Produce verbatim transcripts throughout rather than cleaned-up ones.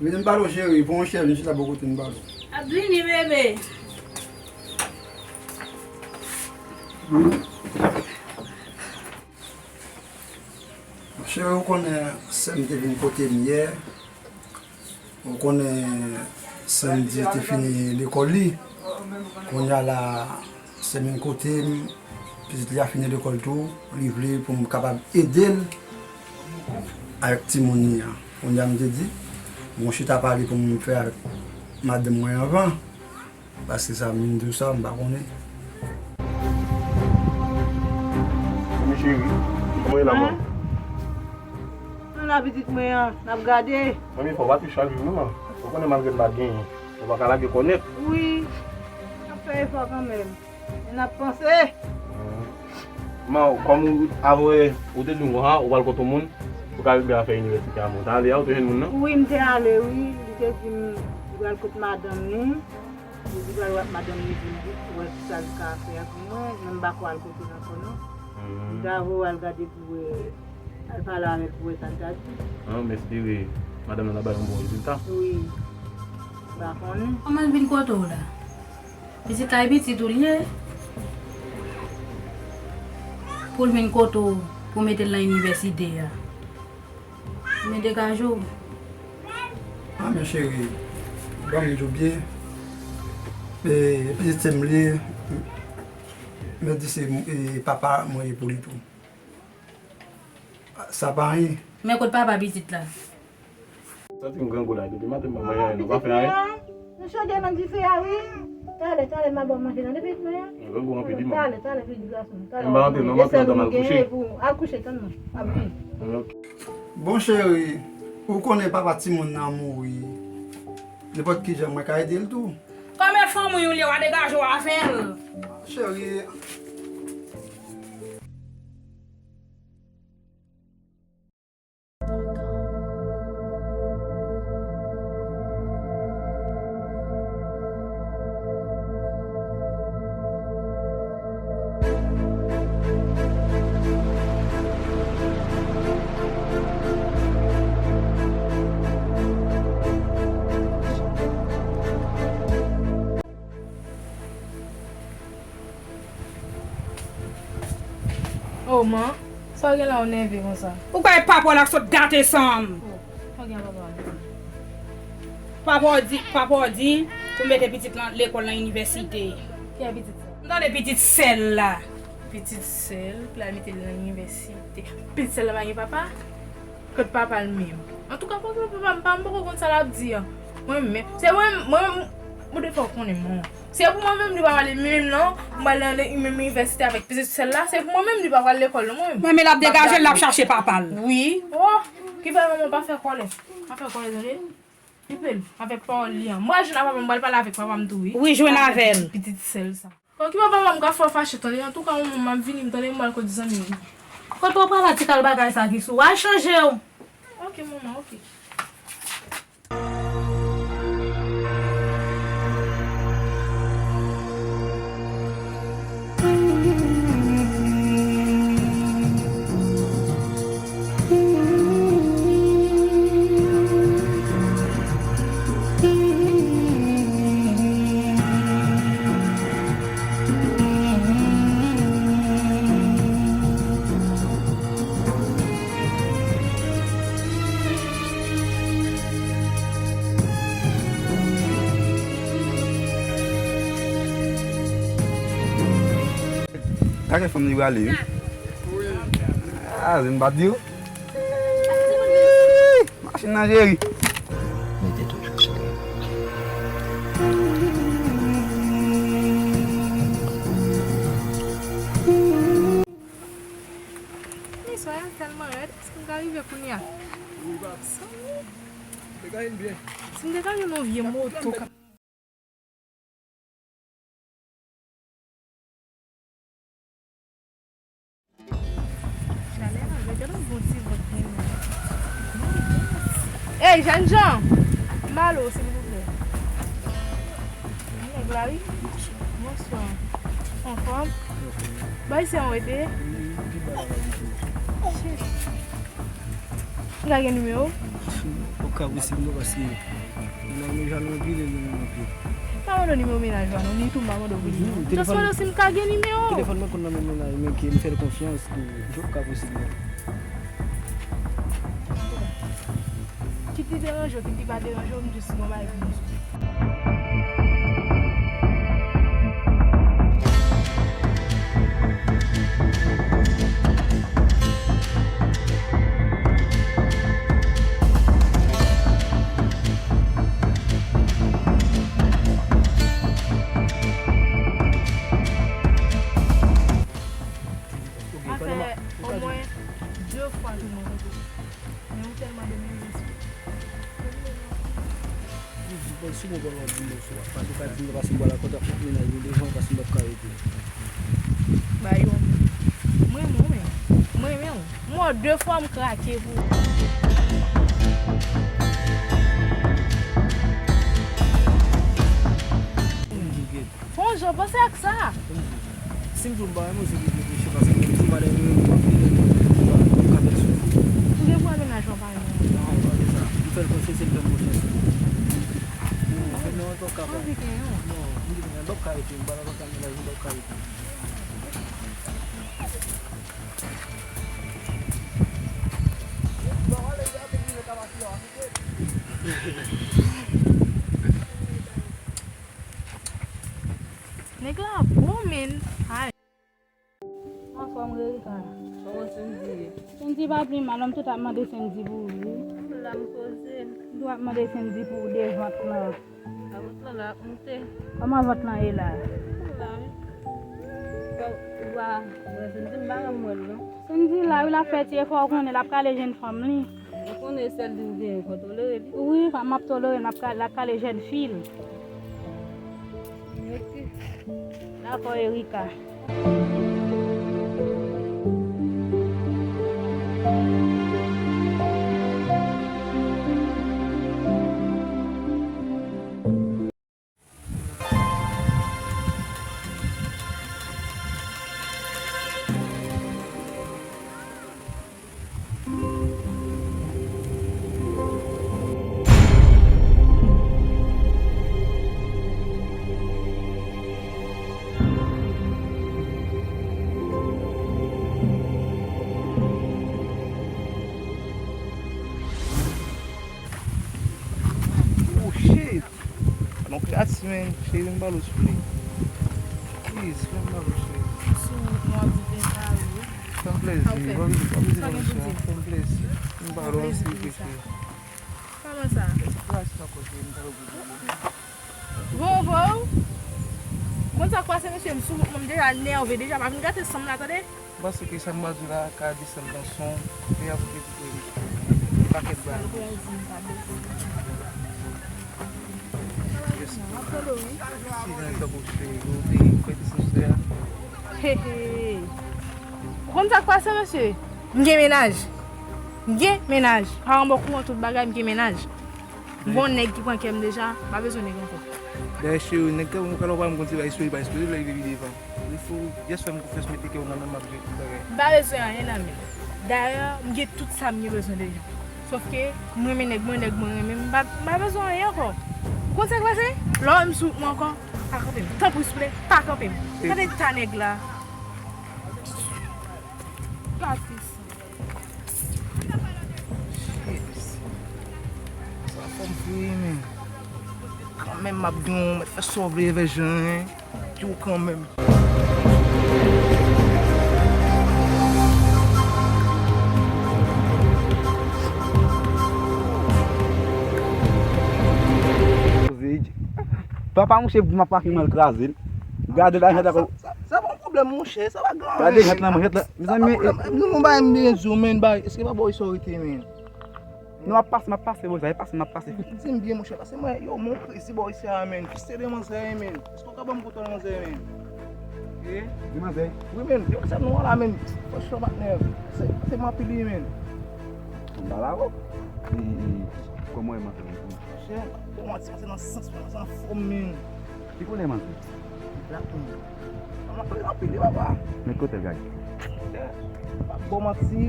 Vini m pale w, cheri. Pran yon chèz, vin chita bò kote m pale w. Ap vini, bebe. Cheri, ou konnen sè m te vin kote m yè. Ou konnen Sandy te fini lekòl li. Kounye a la, sè m vin kote m, pitit li a fini lekòl tou, li vle pou m kapab ede l avèk timoun li an. Kounye a m te di, bon, chita pale pou m fè avèk madanm mwen anvan. Paske sa, m vin di w sa, m pa konnen. Manmi cheri, kòman w ye la, man? Mwen la, pitit mwen an, n ap gade. Manmi, fò w pa twouche al viv non, man. Ou konnen malgre m pa t genyen, ou pa ka lage kò nèt. Wi, n ap fè efò kanmenm. Men n ap panse. Man, kòm ou, avwe, ou te di m konsa, ou pral kot yon moun, ou ka rive a fè inivèsite a mwen. Ou t ale a, ou te jwenn moun nan? Wi, m te ale, wi. Li te di m li pral kot madanm li. Li di pral wè ak madanm li pou l di, pou wè kisa l ka fè a pou mwen, men m pa kwè al kote l ankò non. M ta voye w al gade pou wè, al pale avè l pou wè sa l ta di. An, m espere madanm nan ta bay yon bon rezilta. Wi. M pa konnen. Kòman l vin kote w la? Pitit la e pitit ou l ye. Pou l vin kote w, pou w mete l nan inivèsite a. Men degaje w. Ah, men cheri, ban m di w byen. E, pitit se m li ye, men di se, e, papa mwen ye pou li tou. Sa pa anyen. Men kot papa pitit la? Santi m grangou la, depi maten m pa manje anyen, nou pa fè anyen. Nou chanje nan dife a, wi. Talè, talè, m a ba w manje nan depi mwen. Grangou anpil, wi, man. Talè, talè, pitit gason. Talè, m pa antre non, m antre andan m al kouche. Al kouche, tann mwen. Ap vini. Ok. Bon, cheri, ou konnen papa timoun nan mouri. Nenpòt ki jan mwen ka ede l tou. Kòm e fanmi w li ye, w a degaje w avè l. Cheri. Oh, man, sa w gen la, w nève konsa? Ou kwè papa w la k sot gate san m? Oh, sa w gen a papa w? Papa w di, papa w di pou mete pitit lan lekòl nan inivèsite. Ki a pitit sa? M tande pitit sè l la. Pitit sè l, pou l al mete l nan inivèsite. Pitit sè l la pa gen papa? Kot papa l menm? Antouka, papa, papa m pa, m poko konn sa l ap di an. Mwen menm, se mwen, mwen, mwen te fè w konnen, man. Se pou mwen menm li pa pale menm non, m pral nan menm inivèsite avèk pitit sè l la, se pou mwen menm li pa pral lekòl non, mwen menm. Mwen menm l ap degaje l, l ap chache papa l. Wi. Oh, ki fè manman pa fè kòlè. Pa fè kòlè, tande. Kite l avèk pawòl li an. M pral jwenn a papa m, m pral pale avèk papa m tou, wi. Wi, jwenn avè l. Pitit sè l sa. Bon, ki papa m ka fè w fache, tande. Antouka, manman, m ap vini, m tande, m pral kot zanmi m. Kote w pral la, ti kal bagay sa ki sou w? Al chanje w. Ok, manman, ok. Gade fanm li prale, wi. Ah, se m pa t di w. Machin nan, cheri. Mete toujou sou li. Miswa a tèlman rèd, èske m ka rive kounye a? Si m te ka jwenn yon vye moto k ap Chalè a, gade yon bon ti vant gen la. Ey, jènjan! M ba l ou, silvouplè. Nèg la, wi. Bonswa. Anfòm? Bay se yon ede. Shit. M ka gen nimewo w? Poko ka posib non, paske mennaj mwen jalou anpil, e li menm anpil. M pa mande w nimewo mennaj ou a non, ni tou m pa mande w pou nimewo. Just mande w si m ka gen nimewo w. Telefòn mwen konn nan men mennaj mwen ke m fè l konfyans, tou, tou poko ka posib non. Kit li deranje w, kit li pa deranje w, m jis gon bagay pou m di w. Sa fè omwen de fwa ke mwen kote w. Men ou tèlman de move espri. Ou di, bon, si mwen pran lòt moun sou, pa tou ka di m pase bò lakòt ak mennaj mwen devan, paske m p ap ka rete. Ba yo. Mwen renmen w, men. Mwen renmen w. M wè w de fwa, m krake pou ou. Fè yon jan panse ak sa. Si m di w m pa renmen w, se pou w reflechi, paske m di w m pa renmen w, m ap vin, m ap ka pèd sou ou. Ou gen pou wè mennaj ou pa renmen w. Non, pa vre sa. M fè l konfyans e l fè m konfyans tou. Fè non, m p ap ka. Anvi gen yon. Non, m di w m p ap ka rete, m pa nan kontak mennaj mwen, m p ap ka rete. Nèg la bon, men. Ay. Anfòm, Erika? Kòman Sendy ye? Sendy pa pi mal non, m tout ap mande Sendy pou ou wi. M la m poze m. M tou ap mande Sendy pou ou de vant lan. A vant lan la ap moute. Kòman vant lan ye la? M la wi. Fò ou pa wè Sendy, m pa janm wè l non. Sendy la wi, l ap fè ti efò, ou konnen l ap kale jenn fanm li. Ou konnen sèl li ou genyen, fò tolere li. Wi, m ap tolere l, m ap ka-, l ap kale jèn fi l. Ok. Dakò, Erika. Oh shit! Bon, kreyati, men, cheri, m ba l ou souple. Please, fè m ba l ou, cheri. Sou wout mwen, w ap di fè m pale. Fè m plezi, pa bezwen, pa bezwen, fè m plezi. M ba l ou, silvouplè. Kòman sa? Vovo! Konn sa k pase, mesye, m sou wout mwen, m deja nève, deja, pa vin gate san m la, tande? M panse ke sa m pral di w la ka desann tansyon'w, men apre te koupe m. Yon pakèt bagay. Yes. Si jan tankou se yo te kwè desann sou tè a. He, he. Ou konn sa k pase, mesye? M gen mennaj. M gen mennaj. Paran m okouran tout bagay, m gen mennaj. M gon nèg ki pran kè m deja, m pa bezwen nèg ankò. Dayè, cheri, nèg kè m, ou ka lè w pa m konn se pa espere, pa espere, lè li vini devan. Li fou, just fè m konfyans, mete kè w nan men m, m ap jere tout bagay. M pa bezwen anyen nan men w. Dayè, m gen tout sa m gen bezwen deja. Sòf ke m renmen nèg mwen, nèg mwen renmen m, m pa, m pa bezwen anyen ankò. Ou konn sa k pase? Lè w wè m sou wout mwen ankò, pa kanpe m. Tanpri, souple, pa kanpe m. Gade eta nèg la. Gade sa. Shit. Sa fò m fou wi, men. Kanmenm, m ap di w, mèt fè sa w vle, evè jan, di w kanmenm. Papa, mouche, m ap pake m al kraze l. Gade la, sa, sa, sa, sa pa yon pwoblèm, monchè, sa pa gen anyen. Gade jant lan, jant lan. Mezanmi, sa pa pwoblèm. Mezanmi, yon bagay m bezwen di w, men, bay, èske pa bò isit ou rete, men? Non, m ap pase, m ap pase, bò, sa e pase, m ap pase. Di m byen, monchè, paske mwen, yo, mwen krezi bò isit a, men. Fis se de manzè, men. Èske w ka ban m kontwòl manzè, men? E? De manzè? Wi, men. Yo, se nou la, men. Franchman, patnè. Se, se m anpil, wi, men. M pa la, o. E, e, e, kòman w ye, manzè? Monchè, pou manti, se nan sans mwen, se anfòm, men. Ki koulè manzè? Black, men. Anpil, anpil, wi, papa. Men kote l gade? Monchè, pa bon manti,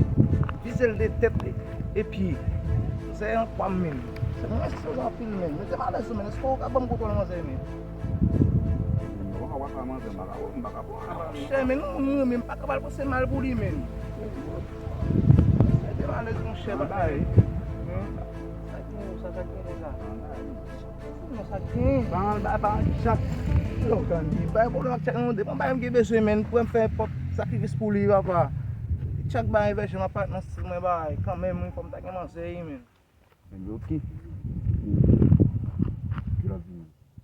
vize l de tèt li. Epi, se yon pwa m menm. Se mwen se anpil menm. Mete m alèz tou menm. Èske w ka ban m kontwòl manzè menm? Mwen pa ka manzè, m pa ka, m pa ka pran. Chè, men nou moun mwen menm, m pa ka ba l panse mal pou li menm. Mete m alèz monchè, bagay. Sa k gen sa, sa k gen la. Non, sa k gen. Ban l bay pa Tchak. Yo, Kandi, bay pwoblèm ak Tchak non, depi bay m gen bezwen, men pou m fè nenpòt sakrifis pou li, papa. Tchak bay envèjè m ap nan stil mwen bay, kanmenm, wi, fò m ta gen manzè, wi, men. Men ok. Ki l ap di?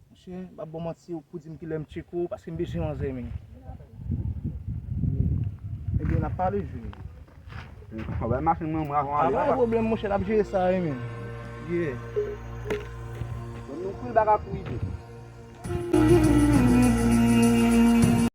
Monchè, m ap ba w manti pou di m kilè m tcheke w, paske m bezwen manzè, men. Ebyen, n ap pale jwe. Anba machin mwen, mwen avan ale. Pa gen pwoblèm, monchè, n ap jere sa, wi, men. Yeah. Bon, nou koul baka kouri tou.